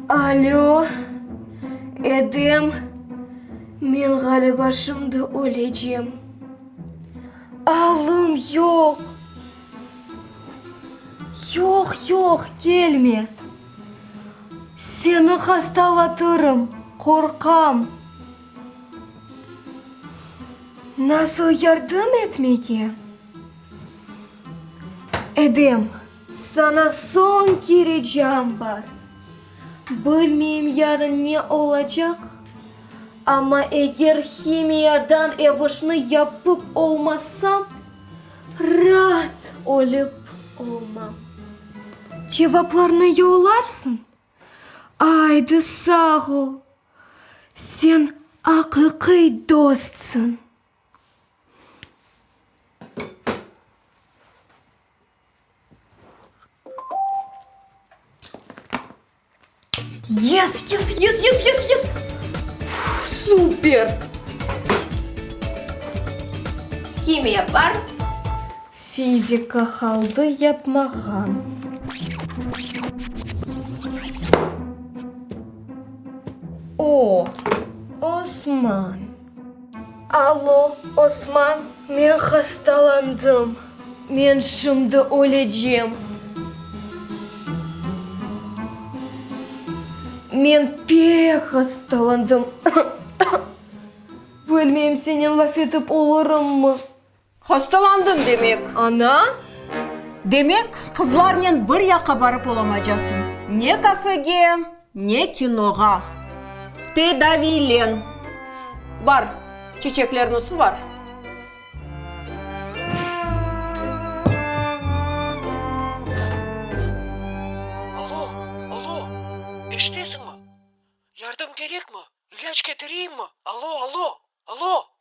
Alo, Edem, men ğaliba şimdi ölecem. Alım yoq. Yoq, yoq, kelme. Seni hastalatırım, qorqam. Nasıl yardım etmege? Edem, saña soñki ricam bar. Bilmeyim yarın ne olacaq, amma eger himiyadan ev işni yapıp olmasam, raat ölip olmam. Cevaplarnı yollarsıñ? Aydı, sağ ol! Sen aqiqiy dostsıñ! Yes, yes, yes, yes, yes, yes! Super! Himiya bar. Fizika qaldı yapmağan. O, Osman. Allo, Osman, men hastalandım. Men şimdi ölecem. Men pek hastalandım. Bilmeyim, senen laf etip olurımmı? Hastalandıñ demek. Ana? Demek, qızlarnen bir yaqqa barıp olamacasıñ, ne kafege, ne kinoğa. Tedaviylen. Bar, çiçeklerni suvar. Alo, alo, eşitesiñmi? Yardım kerekmi? İlâc ketireyimmi? Alo, alo, alo!